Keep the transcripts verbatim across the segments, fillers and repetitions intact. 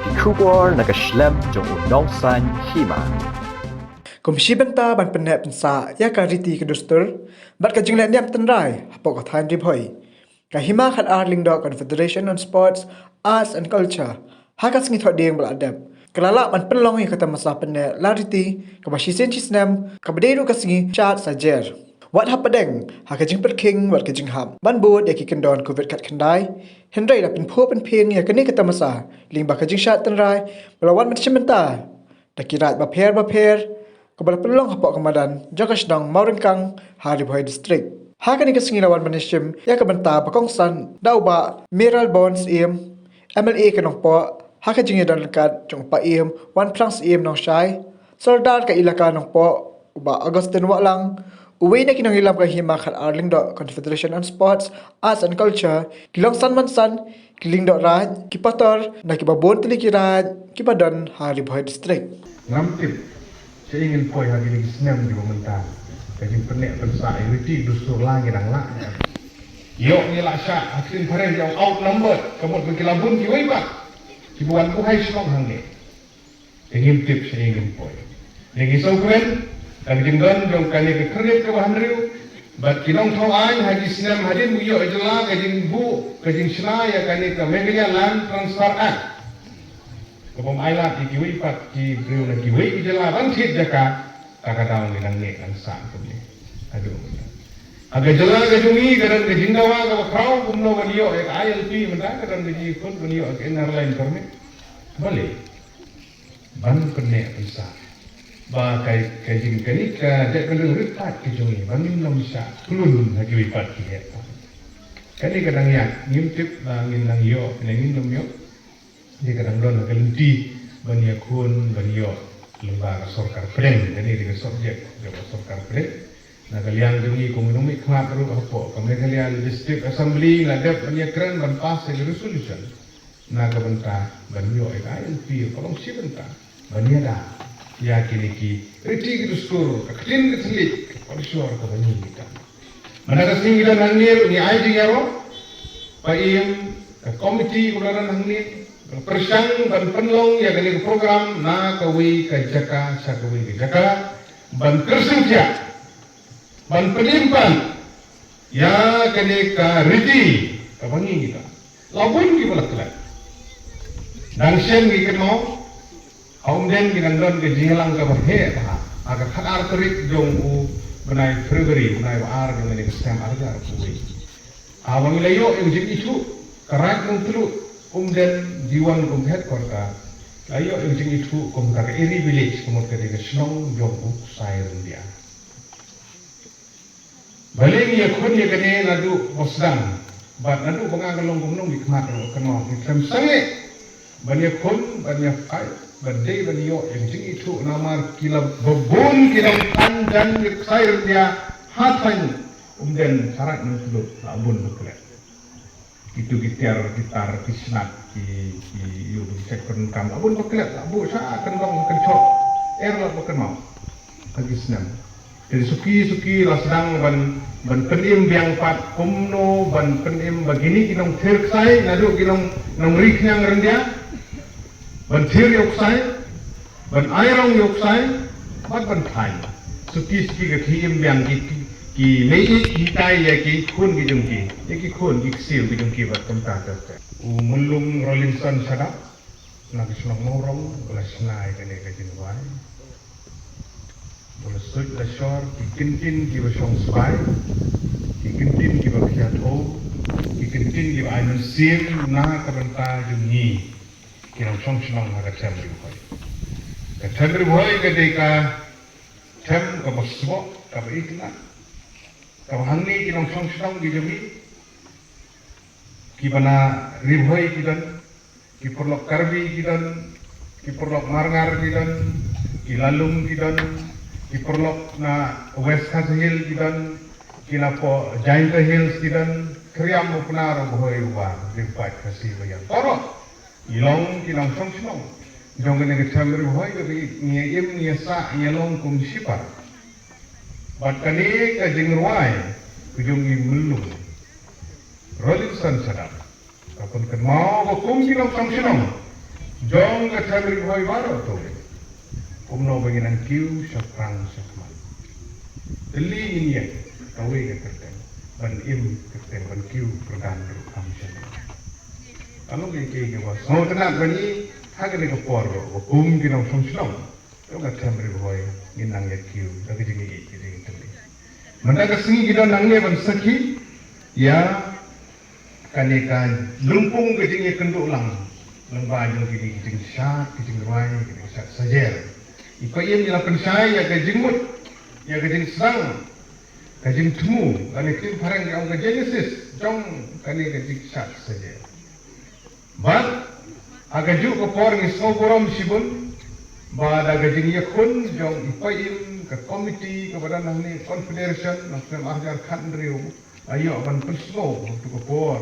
Ki khubor na ka shlem jong u nongsan hima. Kum shi bynta ban pynneh pynsah ïa ka riti ka dustur bad ka jingleh niam tynrai hapoh ka thaiñ Ri Bhoi, ka Hima Khatar Lyngdoh Confederation on Sports, Arts and Culture, ha ka sngi Thohdieng ba la dep, ka la lah ban pynlong ïa ka tamasa pynneh la riti kaba shisien shisnem, kaba dei ruh ka sngi shad sajer. Wat hapdeng ha ka jingpyrkhing bad ka jinghap ban bud ïa ki kyndon covid khatkhyndai, hynrei la pynphuh pynphieng ïa kane ka tamasa lyngba ka jingshad tynrai ba la wan ban shim bynta da ki raid bapher bapher, kaba la pynlong hapoh ka madan jong ka shnong Mawryngkang ha Ri Bhoi District. Ha kane ka sngi la wan ban ïashim ïa ka bynta ba kongsan da u Bah Mayralborn Syiem, M L A ka Nongpoh, ha ka jingïadon ryngkat jong u Paiem Wanphrang Syiem Nongshai, Sordar ka Elaka Nongpoh, u Bah Augustine Wahlang, uwei na ki nongïalam ka Hima Khatar Lyngdoh Confederation on Sports, Arts and Culture, ki longsan mansan, ki lyngdoh raid, ki pastor, na kiba bun tylli ki raid kiba don ha Ri Bhoi District. Ngam tip shaei ngin poi ha kine ki snem kiba mynta. Ka jingpynneh pynsah ïa riti dustur la ngi dang lah. Ïoh ngi lah shah ha ktien phareng ki ong outnumbered, ka mut ba ki la bun kiwei pat kiba wan buhai shnong hangne. Te ngim tip shaei ngin poi. Ngi sngewkmen, ka jingdon jong kane ka khyrnit kaba hynriew bad ki nongthaw aiñ ha ki snem hadien ba ïoh jylla ka jingbuh ka jingshna ïa kane ka Meghalaya Land Transfer Act, ka bym ailad ïa kiwei pat ki briew na kiwei ki jylla ban thied jaka. Ka ka daw ngi dang neh dang sah kumne. Aduh. Ha ka jylla ka jong ngi ka don ka jingdawa kaba khraw kumno ban ïoh ïa ka I L P, mynta ka don ka jingïakhun ban ïoh ïa ka Inner Line Permit. Balei? Ban pynneh pynsah ba ka, ka jing kane ka jaitbynriew rit paid ka jong ngi ba ngin ym shah klun ha kiwei pat ki heh. Kane ka dang ïaid, ngim tip ba ngin nang ïoh ne ngin ym ïoh. Te ka dang don ha ka lynti ban ïakhun ban ïoh lyngba ka sorkar pdeng. Kane dei ka subject jong ka sorkar pdeng. Na ka liang jong ngi kum u nongmihkhmat ruh hapoh ka Meghalaya Legislative Assembly la dep ban ïakren ban pass ïa ka resolution na ka bynta ban ïoh ïa ka I L P, ka long shi bynta ban ïada ïa kine ki riti ki dustur, ka ktien ka thylliej, ka culture kaba ngi ngi don. Mynta ka sngi ngi don hangne ruh ngi ai jingïaroh, Paiem, ka komiti kaba la don hangne, ka pyrshang ban pynlong ïa kane ka program na kawei ka jaka sha kawei ka jaka, ban kyrsiew thiah, ban pynim pan ïa kane ka riti kaba ngi ngi don. La bun kiba la klet. Dang shen ngi kynmaw, ha Umden ki dang don ka jingïalang kaba heh bha ha ka khatar tarik jong u bnai February, bnai ba ar jong kane ka snem ar hajar arphew wei. Haba ngi la ïoh ïa ka jingithuh ka Raid Nongtluh, Umden, Jiwon kum headquarter, la ïoh ïa ka jingithuh kum ka Eri Village, ka mut ka dei ka shnong jong u Ksai Ryndia. Balei ngi ïakhun ïa kane naduh ba sdang, bad naduh ba nga ka long kum u nongmihkhmat ruh kynmaw ngi khlem sangeh ban ïakhun, ban ïa fight, ban dei ban ïoh ïa ka jingithuh namar ki la ba bun ki nongthan jan ïa Ksai Ryndia ha thaiñ Umden, ha Raid Nongtluh la bun ba klet. Kitu ki tiar, ki tar, ki shnat, ki, ki ïu, ki check pyndonkam, la bun ba klet, la buh sha kyndong kynshoh. Er la ba kynmaw ha ki snem. Te suki suki la sdang ban, ban pynim biang pat kumno ban pynim ba kine ki nongthir ksai naduh ki nong, nongri khñiang ryndia, ban thir ïa u ksai, ban ai rong ïa u ksai, bad ban thaiñ. Suki suki ka khie im biang ki, ki, ki mei ïeit ki hikai ïa ki khun ki jong ki, ïa ki khun ki ksiew ki jong ki bad kumta ter ter. U Myllung Rolinson Shadap na ka shnong Mawrong u la shna ïa kane ka jingrwai. U la suit la shor ki kyntien kiba shong sbai, ki kyntien kiba khia thew, ki kyntien kiba ai mynsiem na ka bynta jong ngi ki nongshong shnong ha ka them Ri Bhoi. Ka them Ri Bhoi ka dei ka them kaba sboh, kaba itynnad, kaba hangne ki nongshong shnong ki jong ngi, kiba na Ri Bhoi ki don, ki paralok Karbi ki don, ki paralok Marngar ki don, ki Lalung ki don, ki paralok na West Khasi Hills ki don, ki na poh Jaintia Hills ki don, Khriam, u Pnar, u Bhoi, u War, Ri Paid, Khasi, Baïar. Baroh ngi long ki nongshong shnong jong kane ka them Ri Bhoi kaba ngi ïa im, ngi ïa sah, ngi ïa long kum shipar. Bad kane ka jingrwai ka jong i Myllung Rolinson Shadap ka pynkynmaw ba kum ki nongshong shnong Jong ka them Ri Bhoi baroh to. Kumno ba ngin nang kiew shaphrang shakhmat. Te lei ngin ïeng kawei ka kyrteng ban im kyrteng ban kiew kyrdan ruh kam shane. Ka long ïa kiei kiei kiba sngewtynnat ba ngi ha kane ka por ruh ba kum ki nongshong shnong jong ka them Ri Bhoi ngin nang ïa kiew da ka jingïeit ka jingtylli. Mynta ka sngi ki don hangne ban sakhi ïa kane ka lympung ka jingïakynduh lang lyngba jong kine ki jingshad ki jingrwai kine ki shad sajer. I Paiem i la pynshai ïa ka jingmut ïa ka jingsdang ka jingthmu lane ktien phareng ki ong ka genesis jong kane ka jingshad sajer. Bad ha kajuh ka por ngi sngewburom shibun ba da ka jingïakhun jong i Paiem, ka komiti kaba don hangne, confederation, na snem ar hajar khathynriew, la ïoh ban pynsngew ha kajuh ka por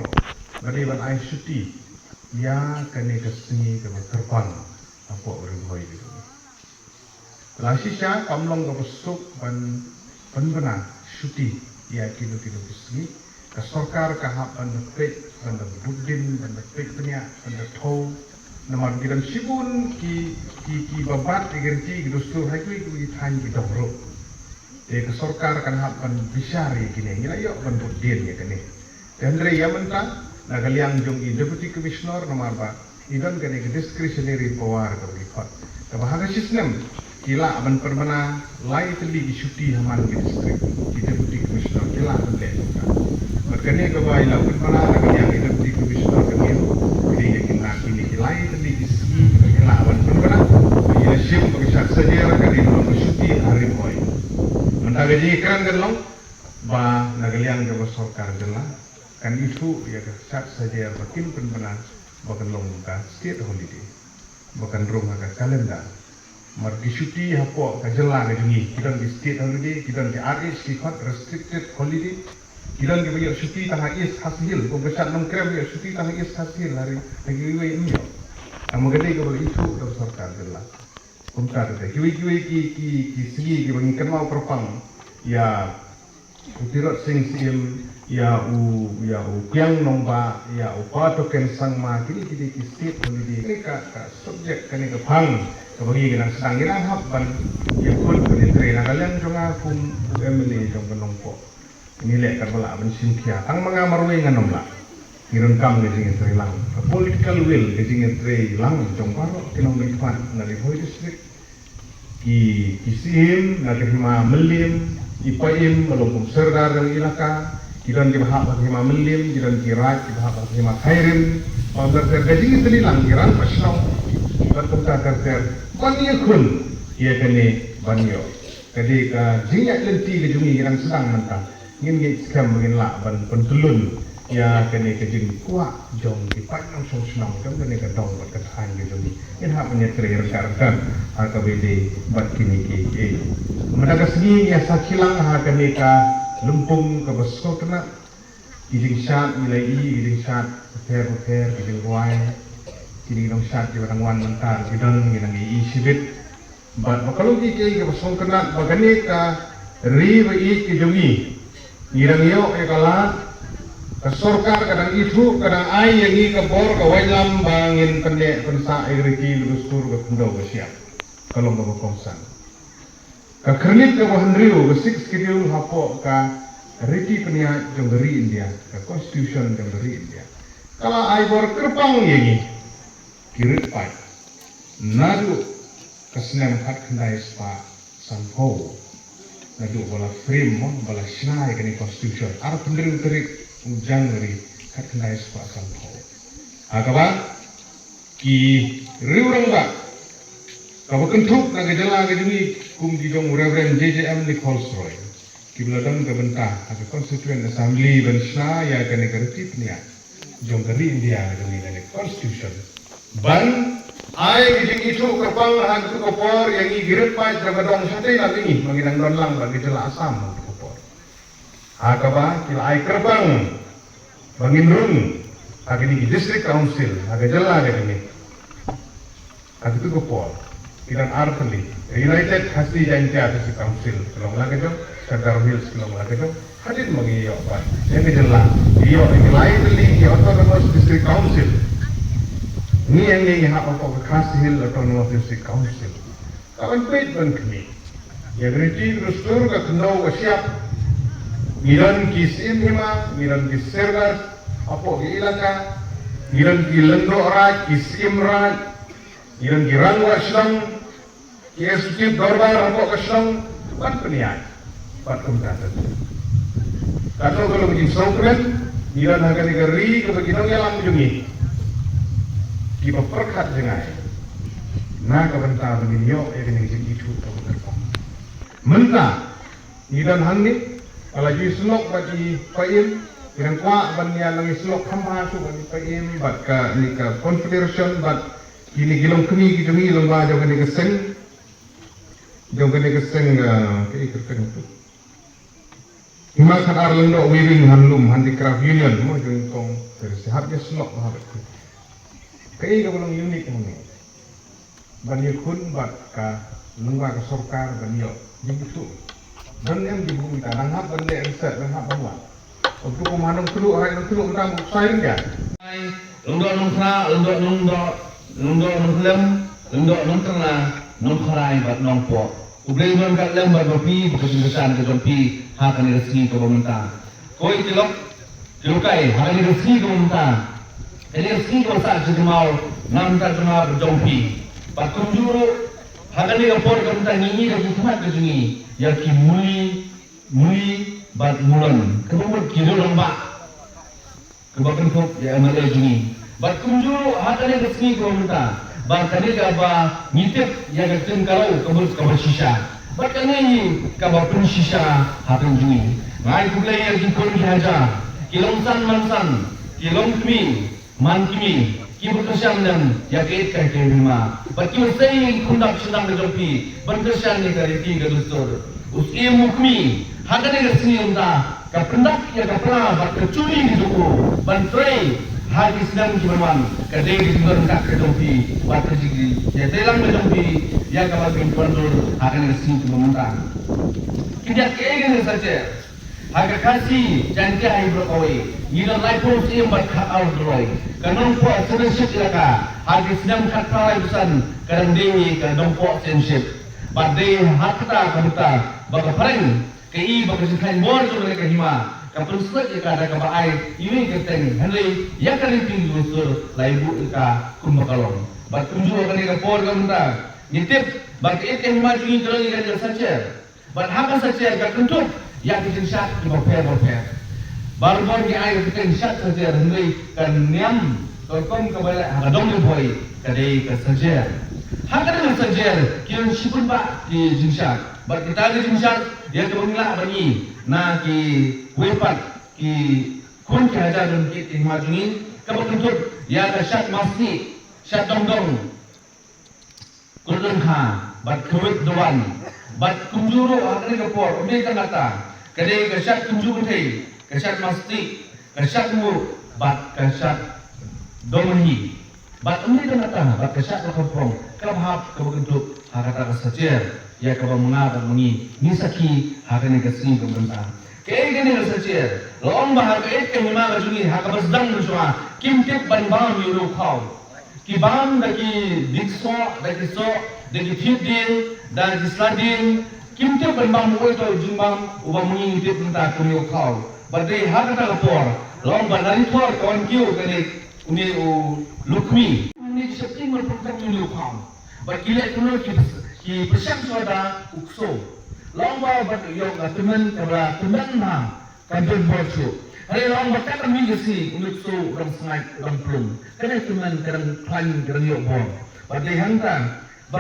ba dei ban ai shuti ïa kane ka sngi kaba kyrpang hapoh Ri Bhoi. La shisha kam long kaba suk ban pynbna shuti ïa kino kino ki sngi. Ka sorkar ka hap ban da peit, ban da bud din, ban da peit bniah, ban da thew. Namar ki don shibun ki, ki, kiba bat ïa ki riti ki dustur ha kiwei kiwei ki thaiñ ki dong ruh. Te ka sorkar kan hap ban bishar ïa kine, ngi la ïoh ban bud din ïa kane. Te hynrei ïa mynta na ka liang jong i Deputy Commissioner namar ba i don kane ka discretionary power kaba ki khot, kaba ha ka shi snem ki lah ban pynbna lai tylli ki shuti ha man ki district. Ki Deputy Commissioner ki lah ban leh kumta. Bad kane kaba i la pynbna na ka liang i Deputy Commissioner ka dei, ka dei ïa kine, kine ki lai tylli ki sngi kiba ki lah ban pynbna. Ba i la shim ba ka shad sajer ka dei ban long ka shuti ha Ri Bhoi. Mynta ka jingkren kan long ba na ka liang jong ka sorkar jylla kan ithuh ïa ka shad sajer ba kin pynbna ba kan long ka state holiday, ba kan rung ha ka calendar. Namar ki shuti hapoh ka jylla ka jong ngi ki don ki state holiday, ki don ki R H ki khot restricted holiday, ki don kiba ïoh shuti tang ha East Khasi Hills, kum ka shad Nongkrem ïoh shuti tang ha East Khasi Hills, ha ri, ha kiwei em ïoh. Tang ma ka dei kaba la ithuh da ka sorkar jylla. Kumta te kiwei kiwei ki, ki, ki sngi kiba ngi kynmaw kyrpang ïa u Tirot Sing Syiem, ïa u, ïa u Kiang Nangbah, ïa u Patoken Sangma, kine ki dei ki state holiday. Kine ka, ka subject kane ka phang kaba ngi nang sdang, ngi nang hap ban ïakhun ban ïatrei. Na ka liang jong nga kum u M L A jong ka Nongpoh, ngi leh katba lah ban shim khia. Tang ma nga marwei ngan ym lah. Ngi donkam ka jingïatrei lang, ka political will, ka jingïatrei lang jong baroh ki nongmihkhmat na Ri Bhoi District. Ki, ki Syiem na ka hima Mylliem, i Paiem ba long kum Sordar jong i elaka, ki don kiba hap ha ka hima Mylliem, ki don ki Raid kiba hap ha ka hima Khyrim. Bad ter ter ka jingïatylli lang ki rangbah shnong bad kumta ter ter ban ïakhun ïa kane ban ïoh. Ka dei ka jingïaid lynti ka jong ngi, ngi dang sdang mynta. Ngin ngeit skhem ba ngin lah ban pyntlun ïa kane ka jingkwah jong ki paid nongshong shnong jong kane ka dong bad ka thaiñ ka jong ngi. Ngin hap ban ïatrei ryngkat ryngkat ha kaba ïadei bad kine kiei kiei. Mynta ka sngi ngi ïa sakhi lang ha kane ka lympung kaba sngewtynnat. Ki jingshad ngi la ïohi, ki jingshad bapher bapher, ki jingrwai, kine ki nongshad kiba dang wan mynta ki don, ngi dang ïohi shibit. Bad ba ka long kiei kiei kiba sngewtynnat ba kane ka ri ba ïeit ka jong ngi, ngi dang ïoh ïa ka lad, ka sorkar ka dang ithuh, ka dang ai ïa ngi ka bor ka waitlam ba ngin pynneh pynsah ïa ka riti ka dustur ka khyndew ka shyiap. Ka long kaba kongsan. Ka khyrnit kaba hynriew, ka Sixth Schedule hapoh ka riti pynïaid jong ka ri India, ka Constitution jong ka ri India, ka la ai bor kyrpang ïa ngi ki rit paid. Naduh ka snem khatkhyndai spah sanphew, naduh ba la frame mo, ba la shna ïa kane Constitution, arphew hynriew tarik u January khatkhyndai spah sanphew. Ha kaba ki riew rangbah kaba kynthup na ka jylla ka jong ngi kum ki jong u Reverend J J M Nichols Roy, kiba la don ka bynta ha ka Constituent Assembly ban shna ïa kane ka riti pynïaid jong ka ri India ka jong ngi, kane ka Constitution, ban ai ka jingithuh kyrpang ha kato ka por ïa ngi ki rit paid jong ka dong shatei na ngi, ma ngi dang don lang bad ka jylla Assam ha kato ka por. Ha kaba ki la ai kyrpang ba ngin rung ha kine ki District Council ha ka jylla ka jong ngi. Ha kato ka por ki don ar tylli, ka United Khasi Jaintia District Council ka long la ka jong, ka Garo Hills ka long la ka jong. Hadien ba ngi ïoh pat ïa ka jylla, ngi ïoh ïa ki lai tylli ki Autonomous District Council. Ngi ïa ngi ngi hap hapoh ka Khasi Hills Autonomous District Council. Ka ban peit ban khmih. Ïa ka riti ka dustur ka khyndew ka shyiap. Ngi don ki syiem hima, ngi don ki serdar hapoh ki ilaka, ngi don ki lyngdoh raij, ki syiem raij, ngi don ki rangbah shnong, ki executive dorbar hapoh ka shnong, ban pynïaid bad kumta ter. Katno ka long jingsngewkmen, ngi don ha kane ka ri kaba ki nongïalam jong ngi kiba pyrkhat jngai na ka bynta ba ngin ïoh ïa kane ka jingithuh kaba kyrpang. Mynta ngi don hangne, la ju ïasyllok bad i Paiem, ngi dang kwah ban ïa nang ïasyllok kham bha shuh bad i Paiem bad kane ka confederation bad kine ki longkmie ki jong ngi lyngba jong kane ka seng, jong kane ka seng, ah, kaei kyrteng tu, Hima Khatar Lyngdoh Weaving Handloom Handicraft Union mo, jong i kong Teresa, hap ïasyllok bha bad ki. Kaei kaba long unique hangne ban ïakhun bad ka lyngba ka sorkar ban ïoh jingithuh. Don em ki bun ka dang hap ban leh research, dang hap ban wad. Kum tu kum ha Nongtluh, ha Nongtluh mynta u sai ring ka. Lyngdoh Nongkhra, Lyngdoh Nongdoh, Lyngdoh Nongkhlem, Lyngdoh Nongtyrna, Nongkhrai bad Nongpoh. U Blei un don ka lem bad ba phi, ba ka jingkyrshan ka jong phi ha kane ka sngi kaba mynta. Ko i tilok, tilokai, ha kane ka sngi kaba mynta, kane ka sngi kaba sah jingkynmaw na ka bynta jong nga bad jong phi. Bad kumjuh ruh ha kane ka por kaba mynta ngi ïohi da ki khmat ka jong ngi ïa ki Muli, Muli bad Mulon, kaba mut ki rangbah kaba kynthup ïa M L A jong ngi. Bad kumjuh ruh ha kane ka sngi kaba mynta, bad kane kaba ngi tip ïa ka ktien Karo ka mut kaba shisha, bad kane hi kaba pynshisha hapdeng jong ngi. Nga ai khublei ïa ki khun ki hajar, ki longsan mansan, ki longkmie mankmie, kiba kyrshan lem ïa ka ïeit ka hima, bad kiba sei ïa ki khun dap shynrang ka jong phi ban kyrshan ïa ka riti ka dustur. U Syiem u Kmie ha kane ka sngi mynta ka pyndap ïa ka pla bad ka churi ka jong u ban trei ha ki snem kiban wan, ka dei ka jingdon ryngkat ka jong phi bad ka jingïatreilang ka jong phi ïa kaba ngin pyndur ha kane ka sngi kaba mynta. Ki ïa kaei kane ka Sacher? Ha ka Khasi Jaiñtia hi baroh kawei ngi don laiphew syiem bad khatar doloi. Ka Nongpoh Citizenship Elaka ha ki snem khatphra laiphew san ka dang dei ka Nongpoh Citizenship. Bad dei ha kata ka bynta ba ka phareng ka i ba ka jingkhlaiñ bor jong ka hima ka pynsngew ïa ka da kaba ai iwei i kyrteng, hynrei ïa ka riti ka dustur la ïa buh ïa ka kumba ka long. Bad kumjuh ha kane ka por ka mynta ngi tip ba ka ïeit ka hima jong ngi ka long ïa ka Sacher. Bad ha ka Sacher ka kynthup ïa ki jingshad kiba pher ba pher. Barabor ngi ai ka kyrteng shad Sacher, hynrei ka niam ka rukom kaba leh ha ka dong Ri Bhoi ka dei ka Sacher. Ha kane ka Sacher ki don shibun bah ki jingshad. Bad kita ki jingshad ïa kaba ngi lah ban i na kiwei pat ki khun ki hajar jong ka ïeit ka hima jong ngi, kaba kynthup ïa ka shad Mastieh, shad Dongdong, Kordon Kha bad Khawit Dowan. Bad kumjuh ruh ha kane ka por, ym dei tang kata, ka dei ka shad Kumjuh Kynthei, ka shad Mastieh, ka shad Nguh bad ka shad Domahi. Bad ym dei tang kata, bad ka shad Lakhaprong kaba hap kaba kynthup ha kata ka Sacher ïa kaba ma nga bad ma ngi ngi sakhi ha kane ka sngi kaba mynta. Kaei kane ka Sacher? La ong ba ha ka ïeit ka hima ka jong ngi, ha kaba sdang ka jong nga, kim tip ban bam ïa u riewkhaw. Ki bam da ki diengsoh, da ki soh, da ki thied dieng, da ki sla dieng. Kim tip ban bam uwei u jingbam uba ma ngi ngi tip mynta kum u riewkhaw. Bad dei ha kata ka por la ong ba na Ri Thor ka wan kiew kane une u Lukmie. Une ki sheptieng ban pynthor ïa u riewkhaw. Bad ki leh kumno? Ki pyrshang shuwa da u ksew. La ong ba bad ïoh ka tymmen kaba la tymmen bha. Kan don bor shuh. Hynrei la ong ba katto katne ka sngi une u ksew u dang sngaid, u dang plung. Ka dei tymmen, ka dang khlaiñ, ka dang ïoh bor. Bad dei hangta ba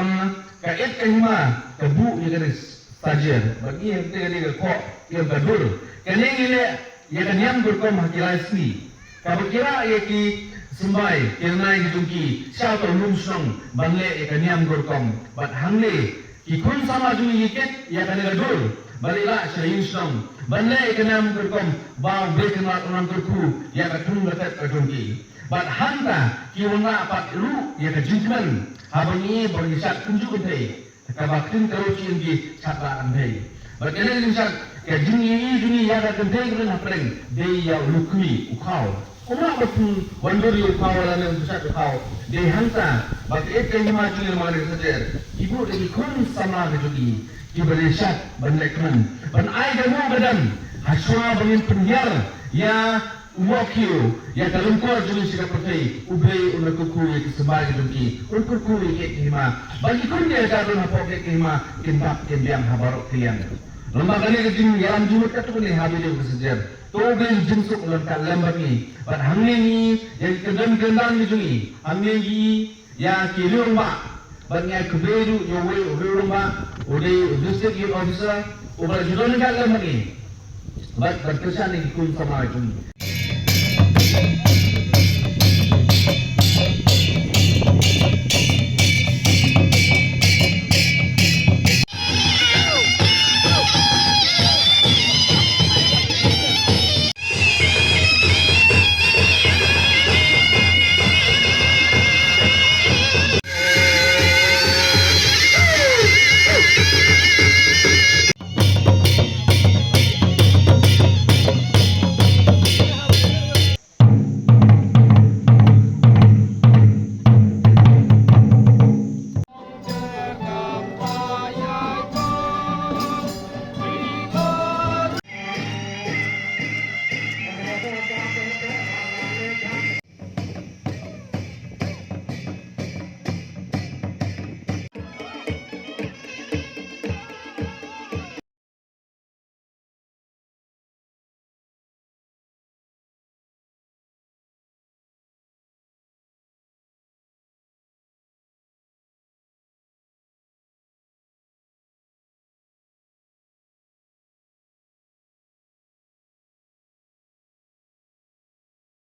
ka ïeit ka hima ka buh ïa kane ka Sacher. Bad ngi hangta ka dei ka khoh, ïa ka dur. Kane ngi leh ïa ka niam ka rukom ha ki lai sngi. Kaba ki rah ïa ki symbai, ki rnai ki jong ki sha uta u lum shnong ban leh ïa ka niam ka rukom. Bad hangne ki khun samla jong ngi ki kit ïa kane ka dur ban leit lah sha ïing shnong ban leh ïa ka niam ka rukom ba u Blei Kynrad un nang kyrkhu ïa ka thung ka tep ka jong ki. Bad hangta ki wanrah pat ruh ïa ka jingkmen haba ngi, ba ngi shad Kumjuh Kynthei. Kaba ktien Karo ki ong ki shad Rah Kynthei. Bad kane ka jingshad, ka jingïohi jong ngi ïa ka kynthei kaba don hapdeng dei ïa u Lukmie, u khaw. Kumba ba phi wan dur ïa u khaw lane u pynshad ïa u khaw. Dei hangta ba ka ïeit ka hima jong ngi lem bad kane ka sajer, ki buh da ki khun samla ka jong ngi kiba dei shad ban lehkmen, ban ai da u ba dang ha shuwa ba ngin pynhiar ïa u mohkhiew, ïa ka lyngkor jong ngi sha ka pyrthei. U Blei un da kyrkhu ïa ki symbai ka jong ki, un kyrkhu ïa ka ïeit ka hima, ba ki khun ki hajar don hapoh ka ïeit ka hima kin bak kin biang ha baroh ki liang. Lem bad kane ka jingïalam jingmut katto katne ha video ka sajer. To U Blei un jingsuk lem ka lem bad ngi. Bad hangne ngi ïa ki kyndon kyndon ki jong ngi, hangne ngi ïa ki riew rangbah. Bad ngi ai khublei ruh ïa uwei u riew rangbah, u dei u district youth officer, uba la ju don ryngkat lem bad ngi. Bad ban kyrshan ïa ki khun samla jong ngi.